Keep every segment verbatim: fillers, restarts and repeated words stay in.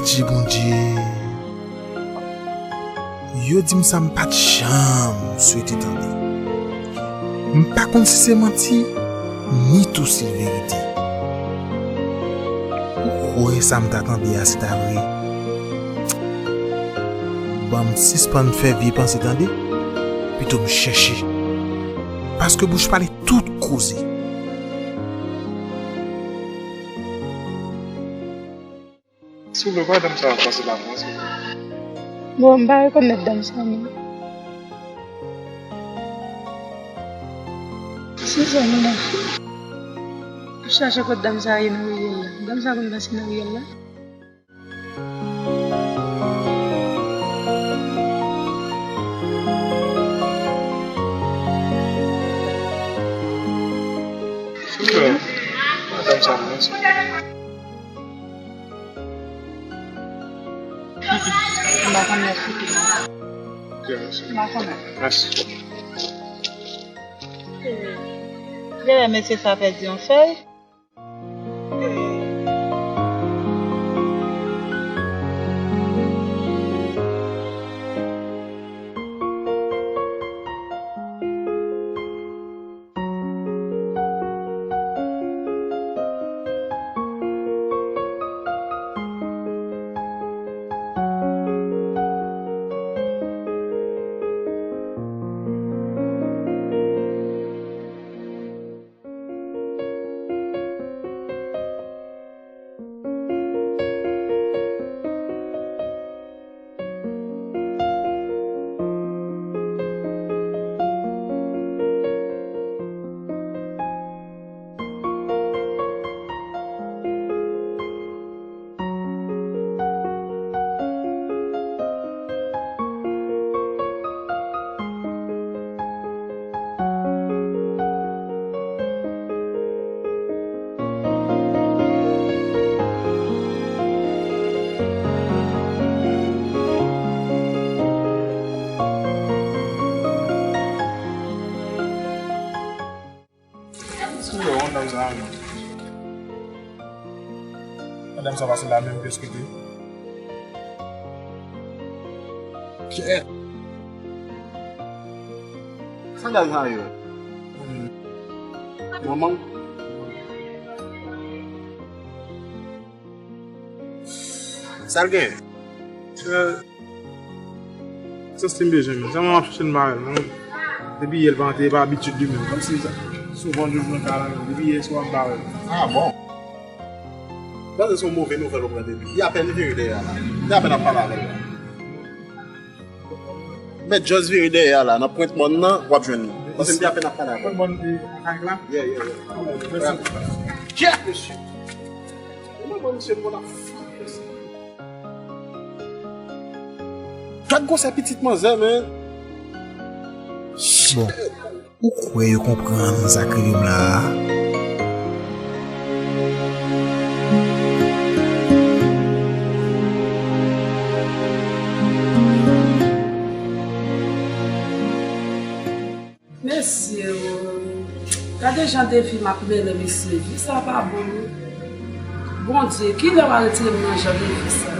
Bondye, Bondye. Yo di m sa m pa t janm swete tande. M pa konn si se manti, ni tou si l verite. Ou kwè sa m ta tande a se ta vre? Ban m sispann fè vye panse tande, pito m chèche. Paske bouch pale tout koze. Silvouplè, ba dam sa pase la mwen, silvouplè. Bon, m pa rekonèt dam sa non. Suzanne, non. Ap chache kot dam sa ye nan riyèl la. Dam sa konn pase nan riyèl la. Silvouplè, ba dam sa mwen, silvouplè. M pa konn mèsi. Ok, mèsi. M pa konn. Mèsi. Genlè mesye sa pèdi yon fèy. Sou yo, yon dam sa menm. Yon dam sa pase la menm plis ke te. Kèt. Sandal sa yo. Manman. Sa l gen? Santi m bezwen menm. Sèlman m ap chèche l m pa wè l non. Depi yè l pa antre, e pa abitid li menm. Kòmsi sa, souvan jodi nan kay la menm. Depi yè swa m pa wè l. Ah bon? Panse se yon move nouvèl ou pran depi. Li apèn vire dèyè a la. Li apèn ap pale avè l la. Mèt just vire dèyè a la, nan pwent mòn nan, w ap jwenn li. Panse m te apèn ap pale avè l. Pwent mòn, e, Akayik la? Yeah, yeah, yeah. Mèsi. Kèt, mesye. Mwen, mwen, misye, mwen ap fè. Gad gwosè pitit manzè, men. Bon, ou kwè yo konprann sa k rive m la a? Mesye o, gade jan de vi m ap mennen, mesye. Vi sa pa bon non. Bondye, kilè w a retire m nan jan de vi sa?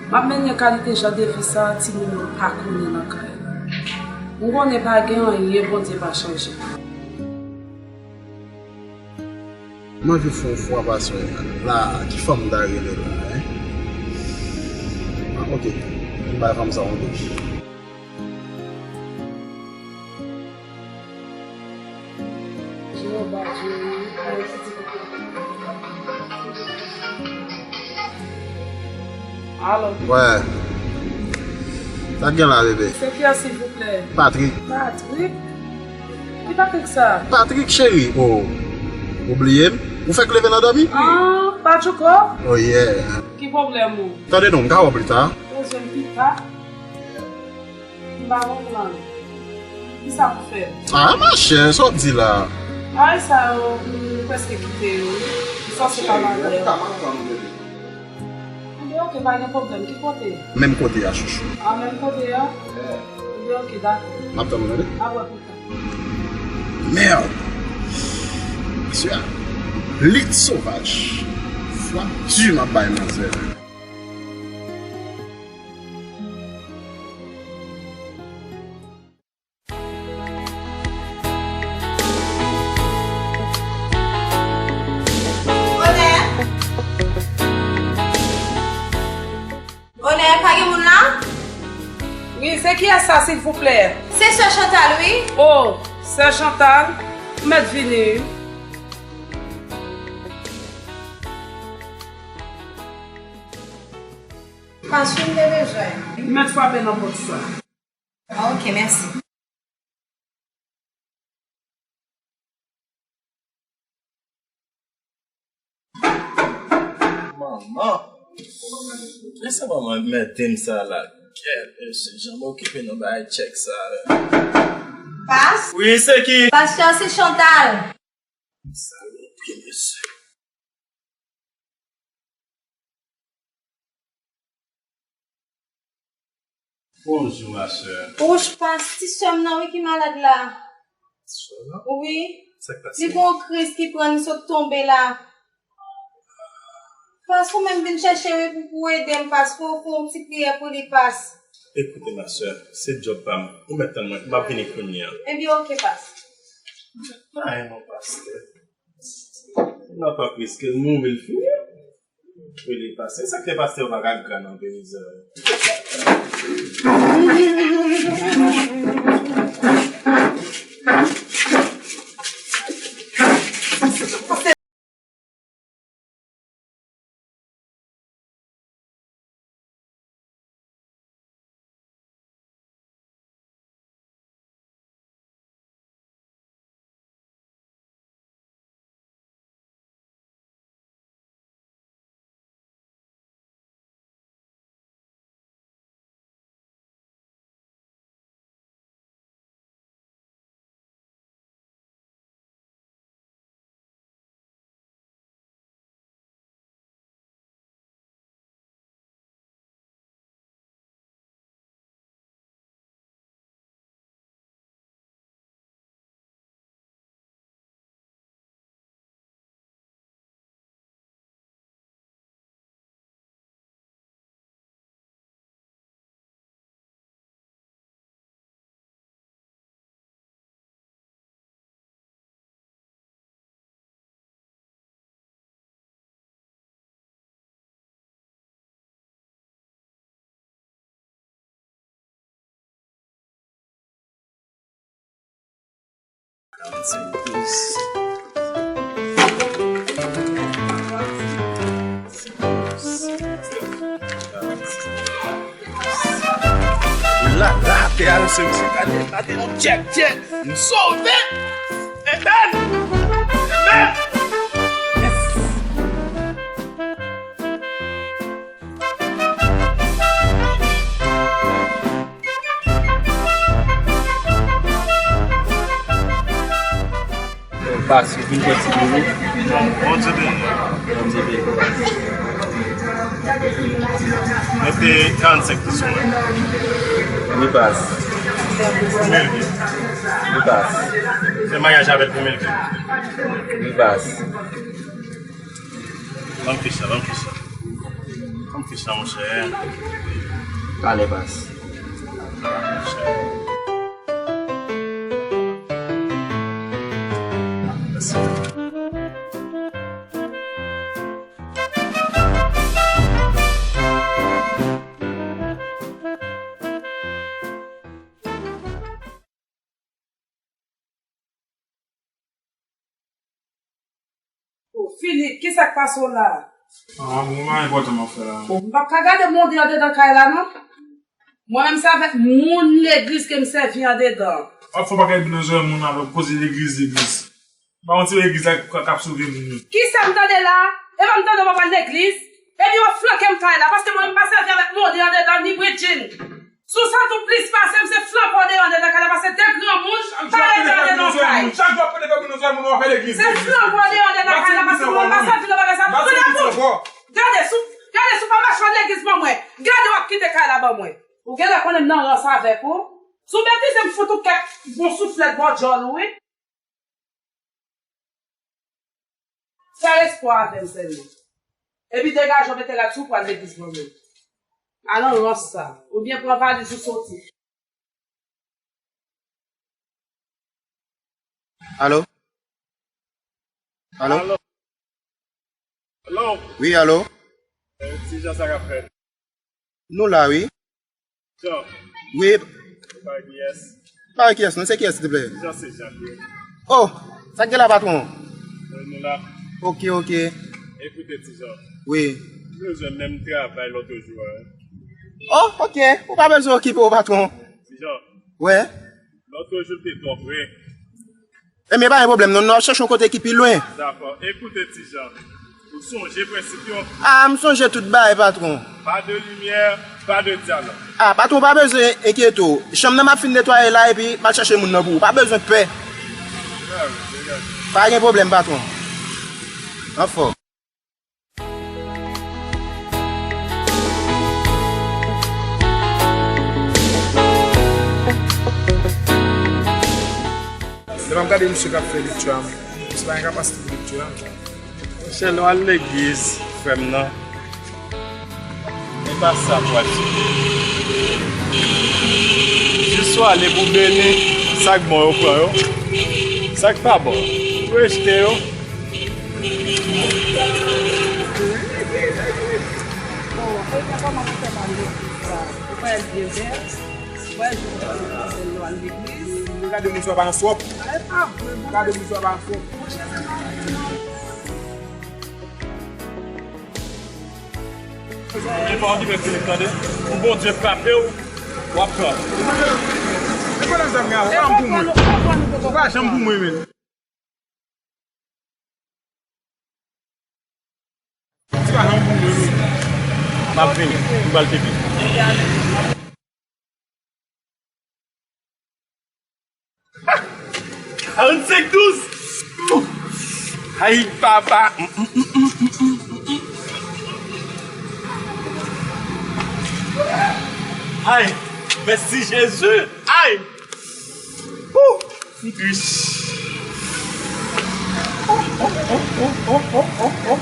M ap mennen kalite jan de vi sa, timoun yo pa konnen nan kay la. M konnen pa gen anyen Bondye pa chanje. M anvi fè yon fwa pase la, ki fanm m ta rele la, en? Ah, ok. M bay fanm sa yon kou. Alo. Wè. Sa k gen la, bebe? Se kiyès, silvouplè? Patrick. Patrick? Ki Patrick sa? Patrick, cheri. Oh. Ou bliye m? Ou fèk leve nan dòmi? Ah, Patchouko? Oh, yeah. Ki pwoblèm ou? Tande non, m ka wè w pita. Ou bezwen m pita? M pa konprann. Kisa pou fè? Ah, machè, sa w ap di la? Bagay sa yo, m prèske kite yo. M sanse pa mal la yo. Enben, ok, pa gen pwoblèm. Ki kote? Menm kote a, chouchou. Ah, menm kote a? Enben, ok, dakò. M ap tann ou, tande? Apre pita. Merde! Mesye a, lit sovaj. Fwa di m ap bay manzè. Kiyès sa, silvouplè? Se sè Chantal, wi. O, sè Chantal, ou mèt vini, wi. Pas wi, m te bezwen. Ou mèt frape nan pòt sa. Ah, ok, mèsi. Manman! Lè sa manman mèt m sa la. Kèt, mesye, janm okipe nan bagay tchèk sa. Pas? Wi, se ki? Pastè, se Chantal. Salopri, mesye. Bonjou, ma sè. Wouch, Pas, ti sè m nan, wi, ki malad la. Ti sè w nan? Wi. Sa k pase? Li gon kriz ki pran, li sot tonbe la. Pas, ou menm vin chèche, wi, pou, pou ede m, Pas, pou, pou yon ti priyè pou li, Pas. Ekoute, ma sè, se djòb pa m. Ou mèt tann mwen, m ap vini kounye a. Ebyen, ok, Pas. Ay, non, pastè. N ap ap riske l mouri, l fini. Rele pastè. Sa k fè pastè yo pa ka gran nan Venizè? La, la, te al se, se, gade, gade nou, tchèk, tchèk. Nou sove! Amen! Amen! Yes! Pas, ou vin pran ti dlo. Bondye beni. Bondye beni. Mete karannsenk pou sou mwen. Wi, Pas. Pou mil goud. Wi, Pas. Fè maryaj avè l pou mil goud. Wi, Pas. Ban m fich la, ban m fich la. Ban m fich la, monchè. Pale, Pas. O, Filip, kisa k pase w la? Ah, bon, pa enpòtan m ap fè la. O, m p ap ka gade mode andedan kay la, non. Mwen menm, se avèk moun legliz ke m sèvi andedan. W ap fè yon pakèt bouyon zòrèy moun avèk koze legliz, legliz. Pa yon ti legliz la k, k ap sove moun yo. Kisa m tande la? E pa m tande w pa pral legliz? Ebyen, w ap flanke m kay la, paske mwen menm, m pa sèvi avèk mode andedan, ni bridjin. Sou sa tou plis pase m, se flanke w deyò anndan kay la, paske de granmoun pa rete anndan kay. Chak jou w ap pede fè moun nan sèl moun w ap fè legliz. Se flanke w deyò anndan kay la, paske mwen pa sèvi nan bagay sa. Gade sou, gade sou pa mache nan legliz ban mwen. Gade w ap kite kay la ban mwen. Ou genlè konnen m nan rans avèk ou. Si w betize m fout ou kèk bon souflèt bò djòl ou wi. Fè respè avè m sèlman. Epi degaje w mete rad sou pral legliz mwen menm. Al an rans sa. Oubyen pran valiz ou soti. Alo? Alo? Alo? Alo? Wi, alo? Eh, ti Jan sa k ap fèt? Nou la, wi. Jan. Wi, Bay kiyès? Bay kiyès non? Se kiyès, silvouplè? Jean, se Jean, wi. Oh, sa k gen la, patwon? Mwen, nou la. Ok, ok. Ekoute, Ti Jean. Wi. M bezwen menm travay lòt jou a. Oh, ok. Ou pa bezwen okipe w, patwon. Ti Jean. Wè. Lòt jou te twò pre. Ebyen, pa gen pwoblèm, non, nou ap chèche yon kote ki pi lwen. Dakò. Ekoute, Ti Jean, ou sonje prensip yo? Ah, m sonje tout bagay, patwon. Pas de lumière, pas de dialogue. Ah, patwon, pa bezwen enkyete w. Chanm nan m ap fin netwaye la, epi m al chèche moun nan pou ou. Pa bezwen pè. Pa gen pwoblèm, patwon. Anfòm. Lè m ap gade misye k ap fè lekti a, misye pa gen kapasite pou lekti a. Monchè, lè w al legliz, frè m nan, e pa sa pou al chèche. Jis w ale pou beni, sa k bon yo pran yo, sa k pa bon, ou rejte yo. Bon, e pa kòman pou fè mal legliz la. Ou pa al vye vè, ou pa al vye vè, ou al legliz. Gade moun sa pa answòp. Gade moun sa pa answòp. Monchè, se mal. Epa w ki fè Filip tande. Pou Bondye frape w, w ap pran. E pa nan zam gen ou pa janm pou mwen. Ou pa janm pou mwen, men. Ou pa janm pou mwen, men. M ap vini. M pral pipi. Karannsenk douz. Ay, papa. Ay, mèsi Jezi. Ay. Wou. M tris.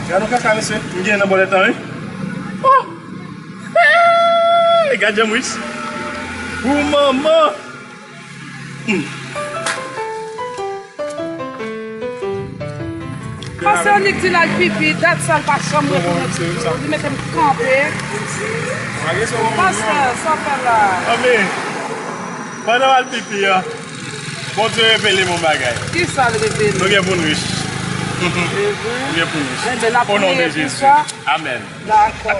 Gad yon kaka, mesye. M gen nan bòlèt lan, wi. Oh. Hey, gad jan m ris. Ou manman. Pastè Onik di l al pipi, dat sa l pa janm retounen pipi. Li mete m kanpe. Pastè, sa w fè la? Anben, pandan w al pipi a, Bondye revele m yon bagay. Kisa l revele? Nou gen pou n rich. Nou gen pou n rich. O non de Jezi. Amèn. Dakò.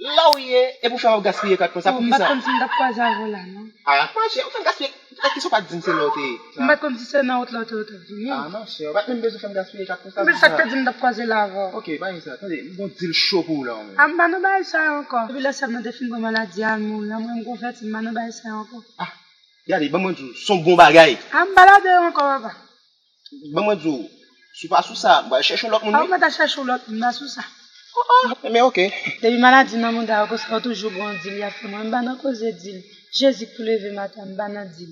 La w ye, epi w fè w ap gaspiye kat konsa, poukisa? M pa t konn si m t ap kwaze avè w la, non. Ah, monchè, ou fè m gaspiye. Ak kisa w pa t di m se la w te ye? M pa t konn si se nan wout la w te, w te vini. Ah, monchè, ou pa t menm bezwen fè m gaspiye kat konsa. Men sa k te di m t ap kwaze la avè w. Ok, pa gen sa. Tande, m gon dil cho pou ou la, ou menm. Ah, m pa nan bagay sa yo ankò. Depi lè sè m nan te fin pran maladi a, l mouri a, mwen m konvèti, m pa nan bagay sa yo ankò. Ah, gade, ban mwen di w, se yon bon bagay. Ah, m pa ladan yo ankò, papa. Ban mwen di w, si w pa sou sa, m pral chèche yon lòt moun, wi. Ah, ou mèt al chèche yon lòt moun, m pa sou sa. Oh, oh. Men ok. Depi maladi nan mouda yo konsa, yo toujou gon dil y ap fè mwen. M pa nan koze dil. Jezi k pou leve m atè a, m pa nan dil.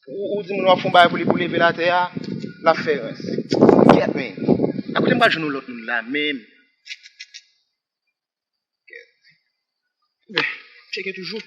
Ou, ou di moun w ap fè yon bagay pou li, pou leve l atè a, l ap fè rans. Kèt, men. A kote m pral jwenn yon lòt moun la menm? Kèt. Men, tcheke toujou.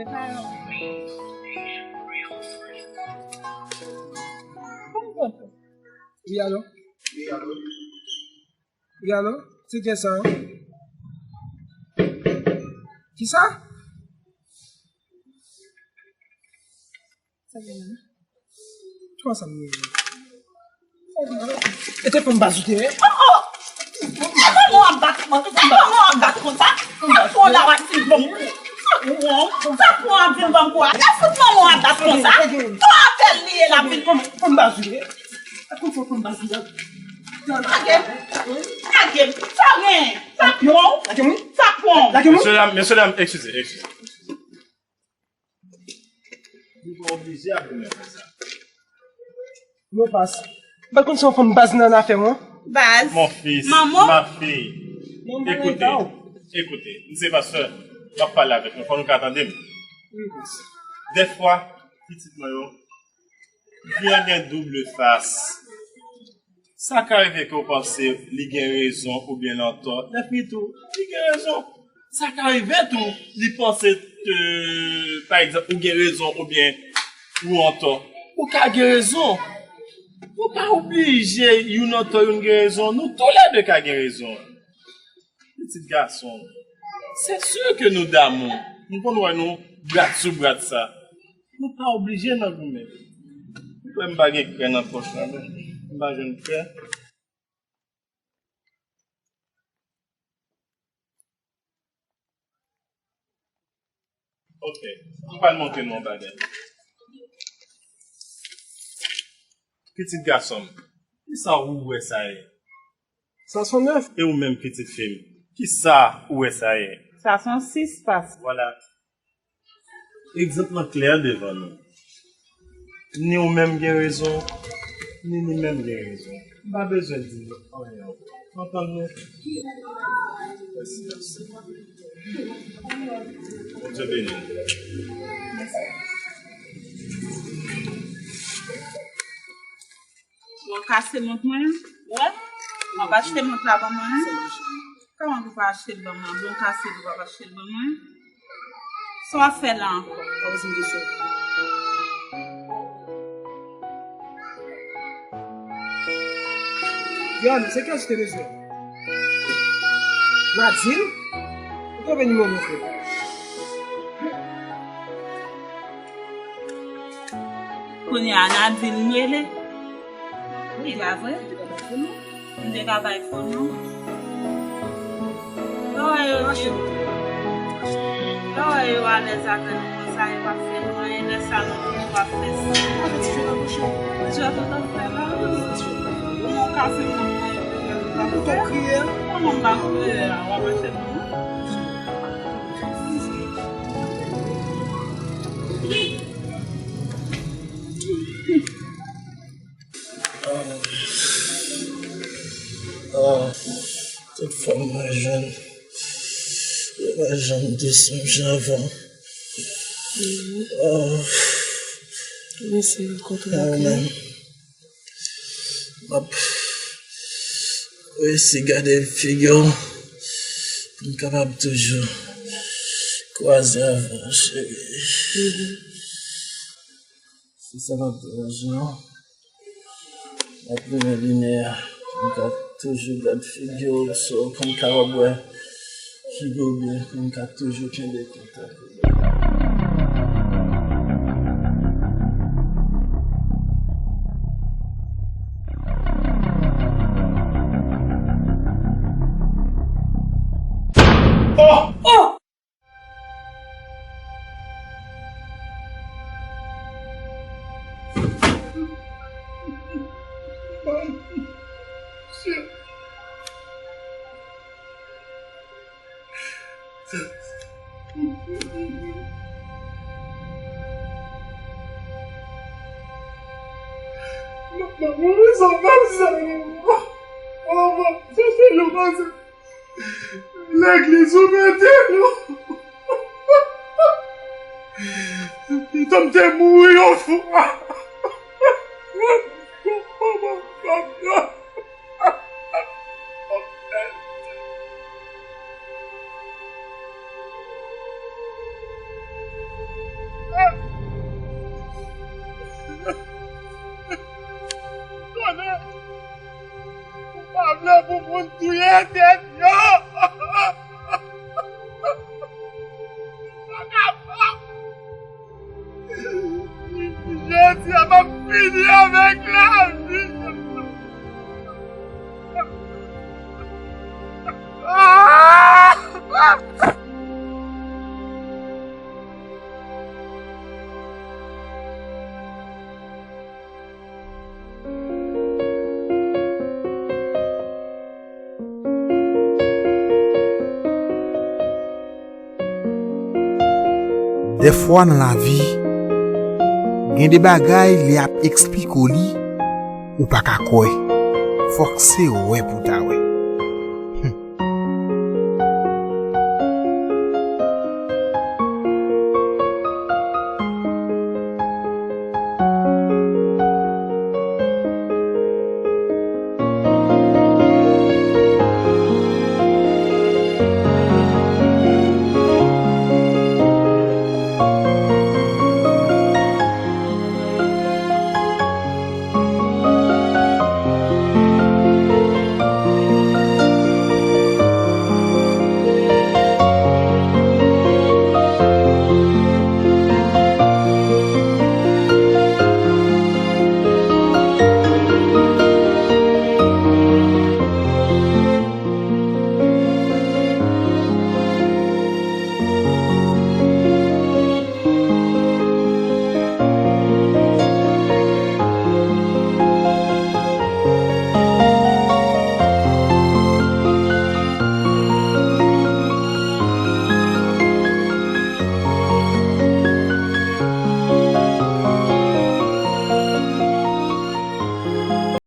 Wi, alo? Wi, alo? Wi, alo? Se kiyès sa, wi? Kisa? Sa gen la? Kòman sa m ye la? E te fanm baz ou te ye? Oh, oh! Sa fè mwen ap bat mwen? Sa fè mwen ap bat konsa? Sa fè w la w ap fin ban m? Sa fè w? Sa fè w ap vin ban m kou a? Sa fout mwen w ap bat konsa? Sa apèl li ye la vin. Fanm baz ou ye? Sa konn fè fanm baz ou ye? Lage m. Lage m. Sa gen? Sa fè w? Lage m. Sa fè w? Lage m. Mesye dam, mesye dam, eskize, eskize. Nou pa oblije ap goumen konsa. Non, pas. M pa t konn se yon fanm baz nan afè w, non. Baz. Mon fils, manman, ma fille. Manman, écoutez, écoutez, m se pastè, m ap pale avèk nou, fò nou ka tande m. Wi, pas. Dèfwa, pitit mwen yo, vi an gen double fas. Sa ka rive ke w panse li gen rezon oubyen l antò, epi tou, li gen rezon. Sa ka rive tou, li panse, euh, pa egzanp, ou gen rezon oubyen ou antò. Ou ka gen rezon. Nou pa oblije youn antò, youn gen rezon. Nou toulède ka gen rezon. Pitit gason, se si ke nou damou. Nou konn wè nou brat sou brat sa. Nou pa oblije nan goumen. Ou wè m pa gen krè nan pòch la, men m pa jwenn krè. Ok, m pral montre nou yon bagay. Pitit gason m, kisa ou wè sa ye? Sa se yon nèf. E ou menm, pitit fi m, kisa ou wè sa ye? Sa se yon sis, pas. Vwala. Egzanp lan klè devan nou. Ni ou menm gen rezon, ni li menm gen rezon. M pa bezwen di nou anyen ankò. Antann nou? Mèsi, mèsi. Bondye beni w. Bon, kase mont mwen. Wè? W ap achte mont la ban mwen? Kòman pou w pa achte l ban mwen? Bon, kase l, w ap achte l ban mwen? Sa w ap fè la ankò? Pa poze m kesyon. Yohann, se kiyès ou te bezwen? Nadine? Ou kenbe nimewo m, frè? Kounye a Nadine m rele. Wi, pa vre? M te ka bay fo non. Lè w wè yo, lè w wè yo alèz avè nou konsa, yo p ap fè nou anyen, lè sa nou konn yo p ap fè sa. Jwèt ou t ap fè la? Ou nan kafè mwen, mwen, yo te fè nou pa fè. Ou t ap kriye? Kòman m pa kriye a? W ap mache nou? Ah, ah, tout fanm mwen jwenn, yo pa janm dous menm jan avan. Ah, mwen se renkontre ak yo. M ap resi gade figi w pou m kapab toujou kwaze avè w, cheri. Se sa m ap di w, Jean. M ap limen limyè a. M ka toujou gad figi w, so pou m kapab wè figi w byen, pou m ka toujou kenbe kontak ou. Oh! Oh! Mwen, mwen, mwen, sa pa sa, non. Mwen, mwen, sa fè longtemps. Legliz ou mete nou. Pitit m te mouri yon fwa. Tèt yo! Jodi a, m ap fini avèk lavi. Ah! Dèfwa nan lavi, gen de bagay lè y ap eksplike w li, ou pa ka kwè. Fòk se wè pou w ta wè.